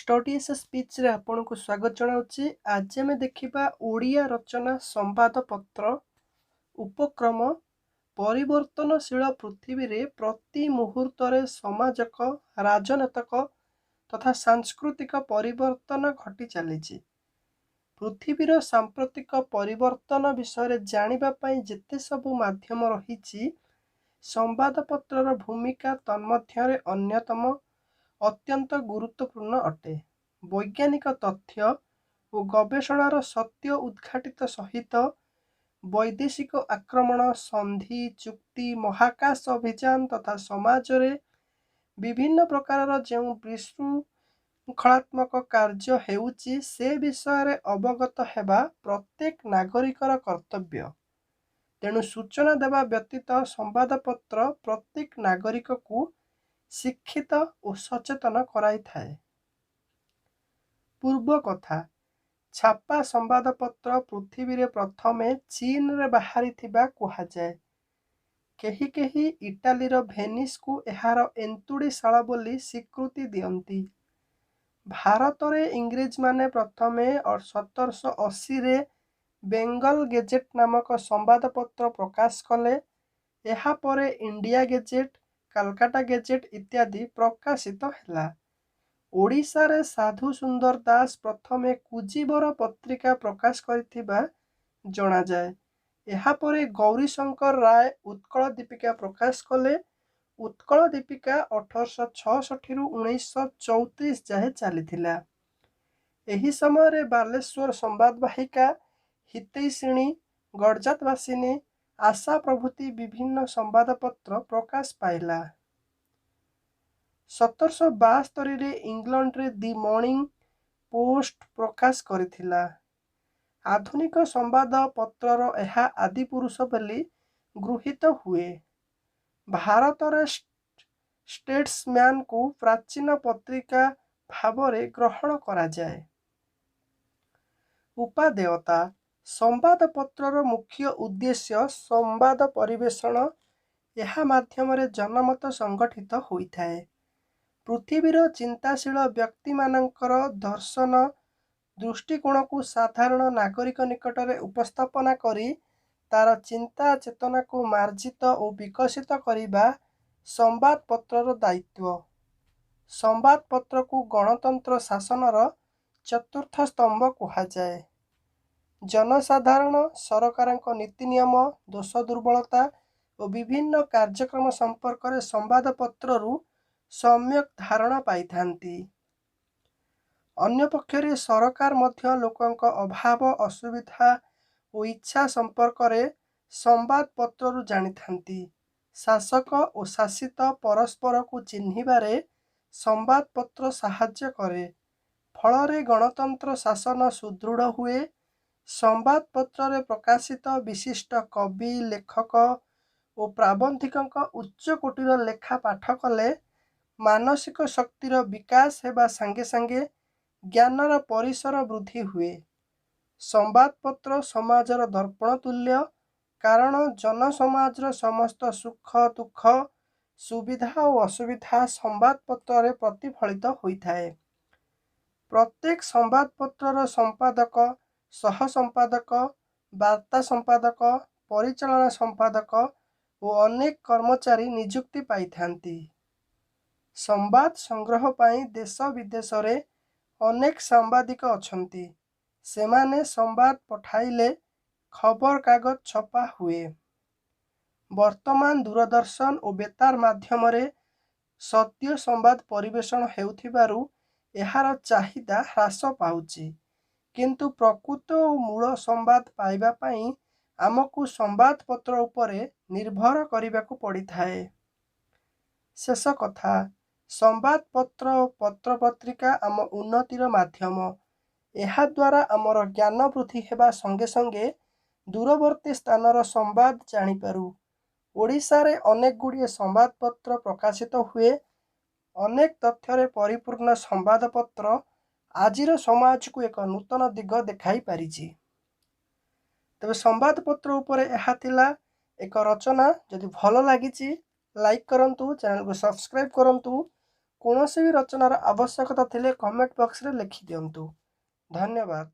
Study S ସ୍ପିଚ୍ରେ ଆପଣଙ୍କୁ ସ୍ୱାଗତ ଜଣାଉଛି। ଆଜି ଆମେ ଦେଖିବା ଓଡ଼ିଆ ରଚନା ସମ୍ବାଦପତ୍ର। ଉପକ୍ରମ: ପରିବର୍ତ୍ତନଶୀଳ ପୃଥିବୀରେ ପ୍ରତି ମୁହୂର୍ତ୍ତରେ ସମାଜକ, ରାଜନୈତିକ ତଥା ସାଂସ୍କୃତିକ ପରିବର୍ତ୍ତନ ଘଟି ଚାଲିଛି। ପୃଥିବୀର ସାମ୍ପ୍ରତିକ ପରିବର୍ତ୍ତନ ବିଷୟରେ ଜାଣିବା ପାଇଁ ଯେତେ ସବୁ ମାଧ୍ୟମ ରହିଛି, ସମ୍ବାଦପତ୍ରର ଭୂମିକା ତନ୍ମଧ୍ୟରେ ଅନ୍ୟତମ ଅତ୍ୟନ୍ତ ଗୁରୁତ୍ୱପୂର୍ଣ୍ଣ ଅଟେ। ବୈଜ୍ଞାନିକ ତଥ୍ୟ ଓ ଗବେଷଣାର ସତ୍ୟ ଉଦ୍ଘାଟିତ ସହିତ ବୈଦେଶିକ ଆକ୍ରମଣ, ସନ୍ଧି, ଚୁକ୍ତି, ମହାକାଶ ଅଭିଯାନ ତଥା ସମାଜରେ ବିଭିନ୍ନ ପ୍ରକାରର ଯେଉଁ ବିଶୃଙ୍ଖଳାତ୍ମକ କାର୍ଯ୍ୟ ହେଉଛି, ସେ ବିଷୟରେ ଅବଗତ ହେବା ପ୍ରତ୍ୟେକ ନାଗରିକର କର୍ତ୍ତବ୍ୟ। ତେଣୁ ସୂଚନା ଦେବା ବ୍ୟତୀତ ସମ୍ବାଦପତ୍ର ପ୍ରତ୍ୟେକ ନାଗରିକକୁ ଶିକ୍ଷିତ ଓ ସଚେତନ କରାଇଥାଏ। ପୂର୍ବ କଥା: ଛାପା ସମ୍ବାଦପତ୍ର ପୃଥିବୀରେ ପ୍ରଥମେ ଚୀନରେ ବାହାରିଥିବା କୁହାଯାଏ। କେହି କେହି ଇଟାଲୀର ଭେନିସକୁ ଏହାର ଏନ୍ତୁଡ଼ିଶାଳ ବୋଲି ସ୍ୱୀକୃତି ଦିଅନ୍ତି। ଭାରତରେ ଇଂରେଜମାନେ ପ୍ରଥମେ 1780ରେ ବେଙ୍ଗଲ ଗେଜେଟ ନାମକ ସମ୍ବାଦପତ୍ର ପ୍ରକାଶ କଲେ। ଏହାପରେ ଇଣ୍ଡିଆ ଗେଜେଟ, କାଲକାଟା ଗେଜେଟ ଇତ୍ୟାଦି ପ୍ରକାଶିତ ହେଲା। ଓଡ଼ିଶାରେ ସାଧୁ ସୁନ୍ଦର ଦାସ ପ୍ରଥମେ କୁଜିବର ପତ୍ରିକା ପ୍ରକାଶ କରିଥିବା ଜଣାଯାଏ। ଏହାପରେ ଗୌରୀଶଙ୍କର ରାୟ ଉତ୍କଳ ଦୀପିକା ପ୍ରକାଶ କଲେ। ଉତ୍କଳ ଦୀପିକା 1866ରୁ 1934 ଯାଏ ଚାଲିଥିଲା। ଏହି ସମୟରେ ବାଲେଶ୍ୱର ସମ୍ବାଦବାହିକା, ହିତୈଷିଣୀ, ଗଡ଼ଜାତବାସିନୀ, ଆଶା ପ୍ରଭୃତି ବିଭିନ୍ନ ସମ୍ବାଦପତ୍ର ପ୍ରକାଶ ପାଇଲା। 1772ରେ ଇଂଲଣ୍ଡରେ ଦି ମର୍ଣ୍ଣିଂ ପୋଷ୍ଟ ପ୍ରକାଶ କରିଥିଲା। ଆଧୁନିକ ସମ୍ବାଦପତ୍ରର ଏହା ଆଦିପୁରୁଷ ବୋଲି ଗୃହୀତ ହୁଏ। ଭାରତରେ ଷ୍ଟେଟ୍ସମ୍ୟାନକୁ ପ୍ରାଚୀନ ପତ୍ରିକା ଭାବରେ ଗ୍ରହଣ କରାଯାଏ। ଉପାଦେୟତା: ସମ୍ବାଦପତ୍ରର ମୁଖ୍ୟ ଉଦ୍ଦେଶ୍ୟ ସମ୍ବାଦ ପରିବେଷଣ। ଏହା ମାଧ୍ୟମରେ ଜନମତ ସଂଗଠିତ ହୋଇଥାଏ। ପୃଥିବୀର ଚିନ୍ତାଶୀଳ ବ୍ୟକ୍ତିମାନଙ୍କର ଦର୍ଶନ, ଦୃଷ୍ଟିକୋଣକୁ ସାଧାରଣ ନାଗରିକ ନିକଟରେ ଉପସ୍ଥାପନା କରି ତାର ଚିନ୍ତା ଚେତନାକୁ ମାର୍ଜିତ ଓ ବିକଶିତ କରିବା ସମ୍ବାଦପତ୍ରର ଦାୟିତ୍ୱ। ସମ୍ବାଦପତ୍ରକୁ ଗଣତନ୍ତ୍ର ଶାସନର ଚତୁର୍ଥ ସ୍ତମ୍ଭ କୁହାଯାଏ। ଜନସାଧାରଣ ସରକାରଙ୍କ ନୀତିନିୟମ, ଦୋଷ ଦୁର୍ବଳତା ଓ ବିଭିନ୍ନ କାର୍ଯ୍ୟକ୍ରମ ସମ୍ପର୍କରେ ସମ୍ବାଦପତ୍ରରୁ ସମ୍ୟକ୍ ଧାରଣା ପାଇଥାନ୍ତି। ଅନ୍ୟପକ୍ଷରେ ସରକାର ମଧ୍ୟ ଲୋକଙ୍କ ଅଭାବ, ଅସୁବିଧା ଓ ଇଚ୍ଛା ସମ୍ପର୍କରେ ସମ୍ବାଦପତ୍ରରୁ ଜାଣିଥାନ୍ତି। ଶାସକ ଓ ଶାସିତ ପରସ୍ପରକୁ ଚିହ୍ନିବାରେ ସମ୍ବାଦପତ୍ର ସାହାଯ୍ୟ କରେ। ଫଳରେ ଗଣତନ୍ତ୍ର ଶାସନ ସୁଦୃଢ଼ ହୁଏ। ସମ୍ବାଦପତ୍ରରେ ପ୍ରକାଶିତ ବିଶିଷ୍ଟ କବି, ଲେଖକ ଓ ପ୍ରାବନ୍ଧିକଙ୍କ ଉଚ୍ଚକୋଟୀର ଲେଖା ପାଠ କଲେ ମାନସିକ ଶକ୍ତିର ବିକାଶ ହେବା ସାଙ୍ଗେ ସାଙ୍ଗେ ଜ୍ଞାନର ପରିସର ବୃଦ୍ଧି ହୁଏ। ସମ୍ବାଦପତ୍ର ସମାଜର ଦର୍ପଣ ତୁଲ୍ୟ, କାରଣ ଜନସମାଜର ସମସ୍ତ ସୁଖ ଦୁଃଖ, ସୁବିଧା ଓ ଅସୁବିଧା ସମ୍ବାଦପତ୍ରରେ ପ୍ରତିଫଳିତ ହୋଇଥାଏ। ପ୍ରତ୍ୟେକ ସମ୍ବାଦପତ୍ରର ସମ୍ପାଦକ, ସହ-ସମ୍ପାଦକ, ବାର୍ତ୍ତା ସମ୍ପାଦକ, ପରିଚାଳନା ସମ୍ପାଦକ ଓ ଅନେକ କର୍ମଚାରୀ ନିଯୁକ୍ତି ପାଇଥାନ୍ତି। ସମ୍ବାଦ ସଂଗ୍ରହ ପାଇଁ ଦେଶ ବିଦେଶରେ ଅନେକ ସାମ୍ବାଦିକ ଅଛନ୍ତି। ସେମାନେ ସମ୍ବାଦ ପଠାଇଲେ ଖବରକାଗଜ ଛପା ହୁଏ। ବର୍ତ୍ତମାନ ଦୂରଦର୍ଶନ ଓ ବେତାର ମାଧ୍ୟମରେ ସଦ୍ୟ ସମ୍ବାଦ ପରିବେଷଣ ହେଉଥିବାରୁ ଏହାର ଚାହିଦା ହ୍ରାସ ପାଉଛି। କିନ୍ତୁ ପ୍ରକୃତ ଓ ମୂଳ ସମ୍ବାଦ ପାଇବା ପାଇଁ ଆମକୁ ସମ୍ବାଦପତ୍ର ଉପରେ ନିର୍ଭର କରିବାକୁ ପଡ଼ିଥାଏ। ଶେଷ କଥା: ସମ୍ବାଦପତ୍ର ଓ ପତ୍ରପତ୍ରିକା ଆମ ଉନ୍ନତିର ମାଧ୍ୟମ। ଏହାଦ୍ୱାରା ଆମର ଜ୍ଞାନ ବୃଦ୍ଧି ହେବା ସଙ୍ଗେ ସଙ୍ଗେ ଦୂରବର୍ତ୍ତୀ ସ୍ଥାନର ସମ୍ବାଦ ଜାଣିପାରୁ। ଓଡ଼ିଶାରେ ଅନେକଗୁଡ଼ିଏ ସମ୍ବାଦପତ୍ର ପ୍ରକାଶିତ ହୁଏ। ଅନେକ ତଥ୍ୟରେ ପରିପୂର୍ଣ୍ଣ ସମ୍ବାଦପତ୍ର ଆଜିର ସମାଜକୁ ଏକ ନୂତନ ଦିଗ ଦେଖାଇ ପାରିଛି। ତେବେ ସମ୍ବାଦପତ୍ର ଉପରେ ଏହା ଥିଲା ଏକ ରଚନା। ଯଦି ଭଲ ଲାଗିଛି, ଲାଇକ୍ କରନ୍ତୁ, ଚ୍ୟାନେଲକୁ ସବସ୍କ୍ରାଇବ୍ କରନ୍ତୁ। କୌଣସି ବି ରଚନାର ଆବଶ୍ୟକତା ଥିଲେ କମେଣ୍ଟ ବକ୍ସରେ ଲେଖିଦିଅନ୍ତୁ। ଧନ୍ୟବାଦ।